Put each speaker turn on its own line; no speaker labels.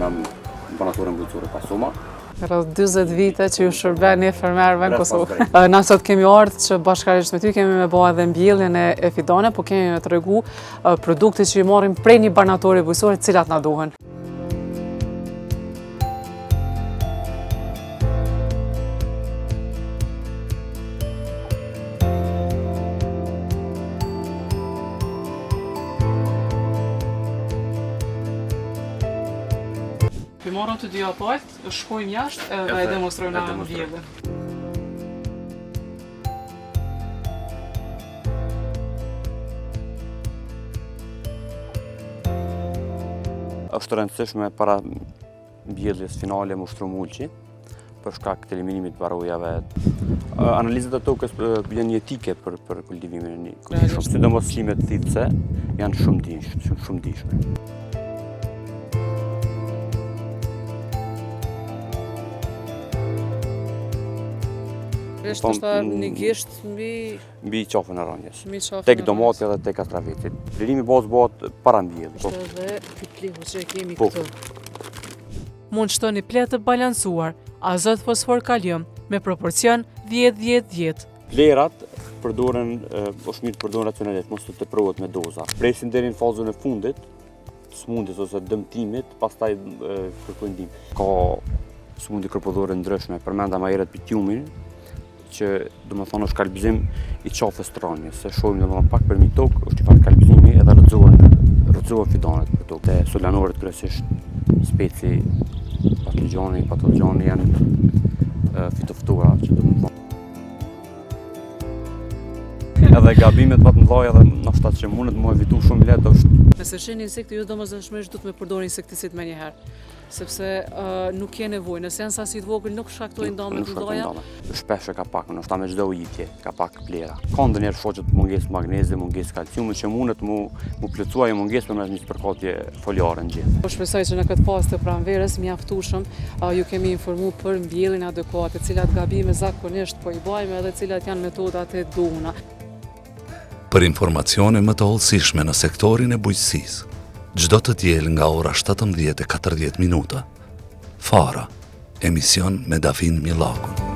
na në barnatoren bujqësore Pasoma.
Rreth 40 vite që ju shërbeni fermerëve në Kosovë. Na sot kemi ardhë që bashkarisht me ty kemi me bo edhe mbjelljen e, e fidane, po kemi me tregu produkte që i marrim prej një barnatore bujqësore cilat na duhen. Pi marrëm të dyja palët, shkojmë jashtë edhe e demonstrojmë na mbjelljen.
Është e rëndësishme para mbjelljes finale me ushtru mulçi, për shkak të eliminimit të barojave. Analizat e tokës janë jetike për, për kultivimin e një kulturë. Sidomos lëmimet thithëse janë shumë ndihshme, shumë, shumë ndihshme.
Është po, një gisht mbi
mbi qafën e rrënjës. Tek domati edhe tek kastraveci. Plehërimi bazë bëhet para mbjelljes.
Po. Edhe ky plehu që e kemi po. këtu. Mund shtoni pleh të balancuar, azot, fosfor, kalium me proporcion 10-10-10.
Plehrat përdoren, është mirë të përdoren racionalisht, mos të teprohet me doza. Presin deri në fazën e fundit, sëmundjes ose dëmtimit, pastaj kërkojnë ndihmë. Ka sëmundje kërpudhore ndryshme, përmenda më herët pitiumin, që domethonë është kalbzim i qafës të rrënjës, se shohim domethonë pak përmi tokë, është një farë kalbzimi edhe rrëzohen, rrëzohen fidanet për tokë. Te solanoret kryesisht speci, patëllxhani, patëllxhani janë fitoftora, që domethonë. Edhe gabimet më të mëdha edhe ndoshta që mundet mu evitu shumë lehtë është
Nëse shihni insekte, jo domosdoshmërisht duhet me përdorë insekticid menjëherë, sepse uh, nuk ke nevojë. Nëse janë sasi të vogël, nuk shkaktojnë dame të mëdha.
Shpesh e ka pak, ndoshta me çdo ujitje, ka pak plehra. Ka ndonjëherë shfaqet mungesë magnezi, mungesë kalciumi që mundet mu mu plotësu ajo mungesë përmes një spërkatje foliare në
gjethe. Po shpresoj që në këtë fazë të pranverës mjaftueshëm ju kemi informu për mbjelljen adekuate, cilat gabime zakonisht po i bajmë edhe cilat janë metodat e duhura.
Për informacione më të hollësishme në sektorin e bujqësisë, çdo të diel nga ora 17:40 minuta. Fara, emision me Dafin Millakun.